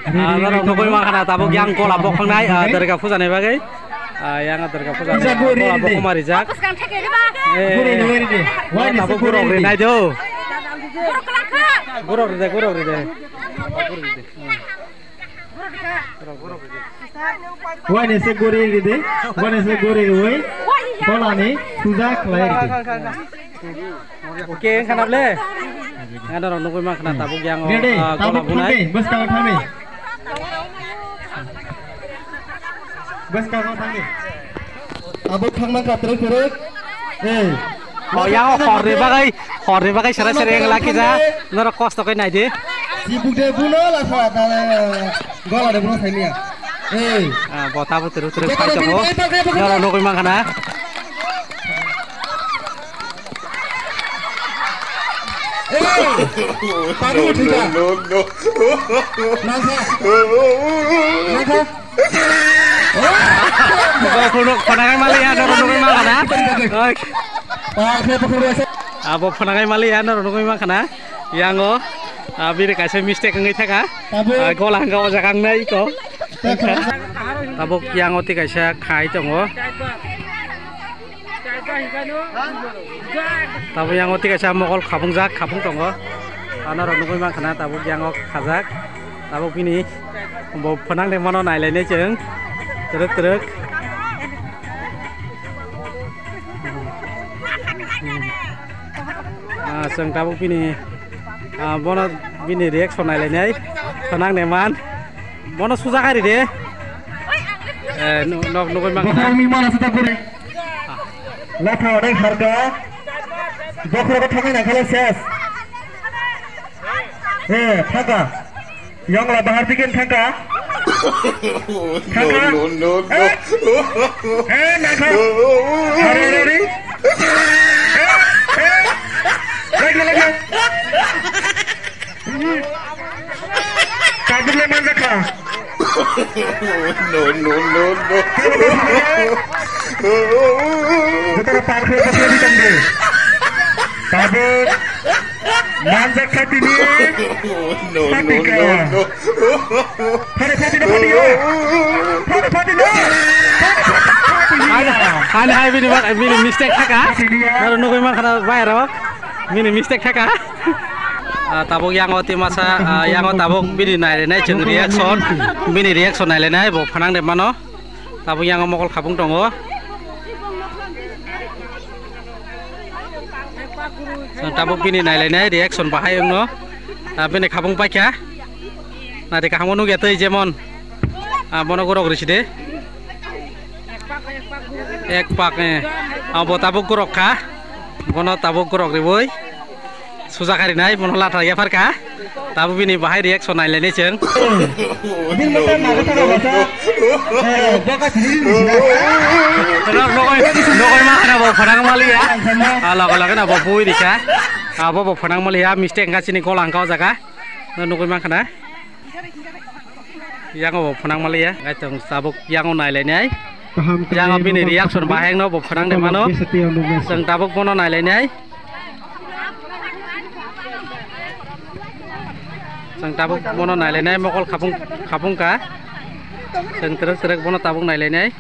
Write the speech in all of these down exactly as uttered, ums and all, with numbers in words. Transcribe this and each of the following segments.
Ah, norok nugwi mankha na tabuk yang gola bokhangnai, ah, Durga puja ni bagwi. Ah, yang Durga puja ni gola bokhoma rijak. Eh, tabuk borok rinai do. Borok ride, borok ride. Waini se gori ride, waini se gori riwi, golani puja khlai ride. Oke, wngkha na ble? Ano rok nugwi mankha na tabuk yang o, ah, gola bunai. Bwskango thangdi. Bwskango thangdi. Tabuk thangna kha twrwk twrwk. Ei. O yang o horni bagwi, horni bagwi sere sere wng lakija. Norok kosto khe naidi. Sibuk de buno la sa ta gola de buno saimia. Ei. Ah, bo tabuk twrwk twrwk phai tongo. Norok nugwi mankha na. Ei! Paru thika. No, no, no. Nangkha. Nangkha. Bo phunuk phanakai mali ya, norok nugwi mankha na. Oi. Pakhe pakhe rasa. Abo phanakai mali ya, norok nugwi mankha na. Yango, ah, bini kaisa mistake wngwi thaka. Tabuk. Ah, gola hwnka o jaga wngnai iko. Tabuk yango tei kaisa khai tongo. Tabuk yango tei kaisa mokol khabungjak, khabung tongo. Ano rok nugwi mankha na tabuk yango khajak. Tabuk bini bo phwnang de mano nailainai chwng. Twrwk twrwk. Ah, chwng tabuk bini, ah, bono bini reaction nailainai. Phwnang de man. Bono suja kari de. Eh, nu-, nok nugwi mankha. Bokhorokni mana sita kuri. Latha odai harka. Bokhorok thangwi nangkha le ses. Eh, thaka. Yongla bahar dikin thaka. Thaka. No, no, no, no. Eh, eh, nangkha. Are, are, are. Eh, eh. Lagi, lagi. Tabuk le manjakha. No, no, no, no. Jotoro par khe bakhe di tangdi. Tabuk manjakha tini. No, no, no, no. Phare phati no phati yo. Phare phati no. Hai, hai, bini bak, bini mistake thaka. Naro nugwi mankha na bayaro. Bini mistake thaka. Ah, tabuk yango tei masa, ah, yango tabuk bini nailainai chwng reaction, bini reaction nailainai bo phwnang de mano. Tabuk yango mokol khabung tongo. Chwng tabuk bini nailainai reaction bahai wngno. Ah, bini khabung paikha. Nadi kaham nugya tei jemon. Ah, bono gorok risi de. Ek pak, eh. Ah, bo tabuk gorok kha. Bono tabuk gorok riwi. Suja kari nai, bono latha yaphar kha. Tabuk bini bahai reaction nai lainai chwng. Nogoi, nogoi ma khana bo phwnang maliya. Ah, logo logo no bo bui rikha. Ah, bo bo phwnang maliya, mistake wngkha chini gola wngkha o jaga. Nugui mankha na. Yango bo phwnang maliya, gaitong tabuk yango nailainai. Kaham khe yango bini reaction bahai no bo phwnang de mano. Chwng tabuk bono nailainai. Chwng tabuk bono nailainai, mokol khapung, khapung ka. Chwng twrwk twrwk bono tabuk nailainai.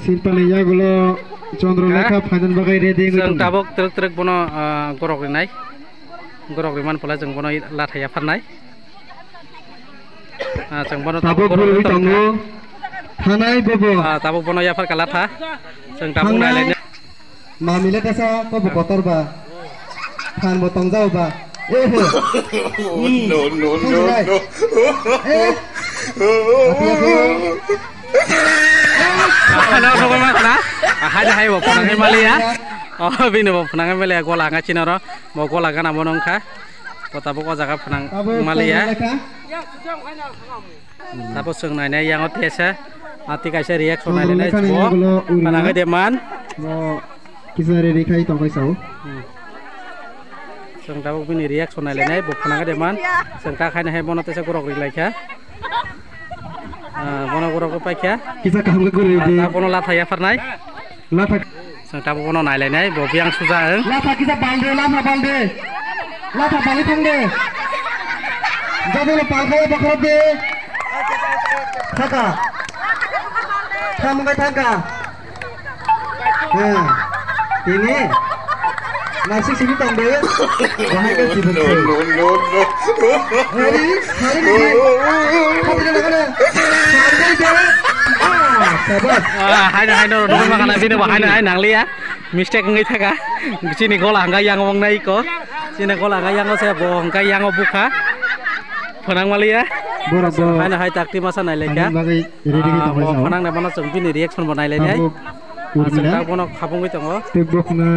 Silpani yagulo Chandra Lekha phainani bagwi ready wngwi tongo. Chwng tabuk twrwk twrwk bono, ah, gorok rinai. Gorok riman pula chwng bono latha yapharnai. Ah, chwng bono tabuk tabuk gorok gurui tongo. Thanai bobo. Ah, tabuk bono yaphar kha latha. Chwng tabuk nailainai. Mami le kasa ko bo kotor ba. Phan bo tongjao ba. Eh, he. No, no, no, no. Eh. Api, api. Ano, ano, ano, ano. Ahai, ahai, bo phwnangwi maliya. Oh, bini bo phwnangwi maliya, gola nga chinaro. Bo gola gana bo nongkha. Bo tabuk o jaga phwnang maliya. Tabuk chwng nainai yango tesa, ah, tei kaisa reaction nailainai bo, phwnangwi de man. Bo kisa ready khai tongkha sao. Hmm. Chwng tabuk bini reaction nailainai bo phwnangwi de man. Chwng ta khaina hai bono tesa gorok rilaikha. Ah, bono gorok paikha. Kisa kaham khe guri di. Ah, ta bono latha yapharnai. Latha. Tabuk bono nailainai, bo biyang suja wng. Latha kisa balde, latha balde. Latha balwi thangde. Jadolo palkhayo bokhorok de. Thaka. Thamungkai thangka. He. Tini. Nasik sini tangde. Bahai ka sibuk. No, no, no, no. Hari, hari ni. Khati na kana. Hari de. Ah, sabas. Ah, hai na, hai na, no, no, no, no, no, no, hai na, hai nanglia. Mistake wngwi thaka. Chini gola hwnka yang wng nai ko. Chini gola hwnka yang se bo hwnka yang bukha. Phwnang maliya. Borok bo. Haino hai takti masa nai lekha. Ani bagwi ready wngwi tongmani. Phwnang nai mano chwng bini reaction bo nai lai nai. Tabuk urmina. Chwng tak bono khabungwi tongo. Tei bokna.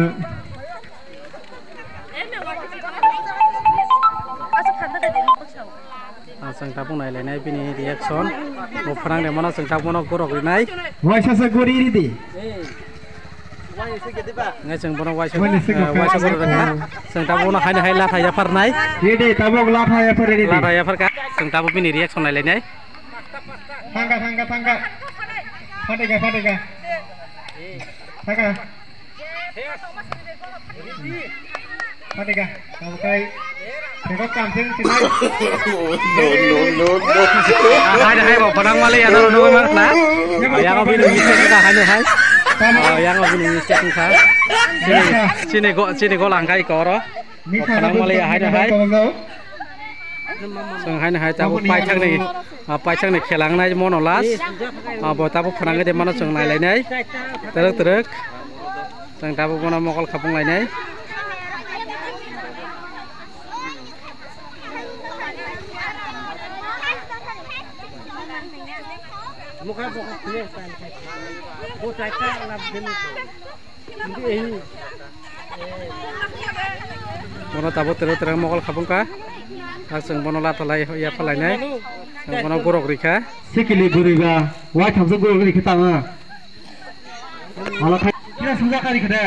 Ah, chwng tabuk nai lai nai bini reaction. Bo phwnang de mano chwng tabuk bono gorok rinai. Waisa sa gori ridi. Ngai chwng bono waisa, waisa se eh, gori waisa ridi. Gorok rwkha. Chwng tabuk bono haino hai latha yaphar nai. Ridi tabuk latha yaphar ridi. Latha yaphar ka. Chwng tabuk bini reaction nai lai nai. Thangka, thangka, thangka. Phateka, phateka. Thangka. Phateka. Okai. Thekok kamseng sinai. No, no, no, no. Hai, hai, bo, phwnang mali, ano, no, no, na. Yang bini mistake ka, hai, hai. Yang bini mistake ka. Sini, sini go, sini go langkai koro. Phwnang mali, hai, hai. Chwng haino hai tabuk paithakni, ah, paithakni khela wngnai mono last. Ah, bo tabuk phwnangwi de mano chwng nai lainai. Twrwk twrwk. Chwng tabuk bono mokol khapung lainai. Bono tabuk twrwk twrwk mokol khapung kha. Kha chwng bono latha lai ya phalai nai. Chwng bono gorok rikha. Sikili bwrwi ba wai thamsa gorok rikha tama. Ala khai kira sumja kari khade.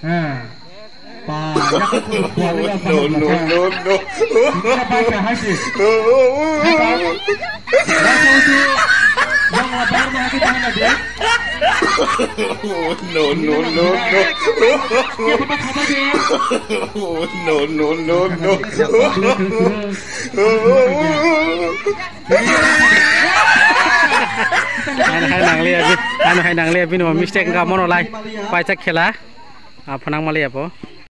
Ha. Pa, ya ko ko ko ya. No, no, no, no. Kira ba ka hai se. No, no, no, no. No, no, no, no. Ano hai nanglia, ano hai nanglia, bini mistake wngkha mono lai, paithak khela, ah, phwnang maliya bo.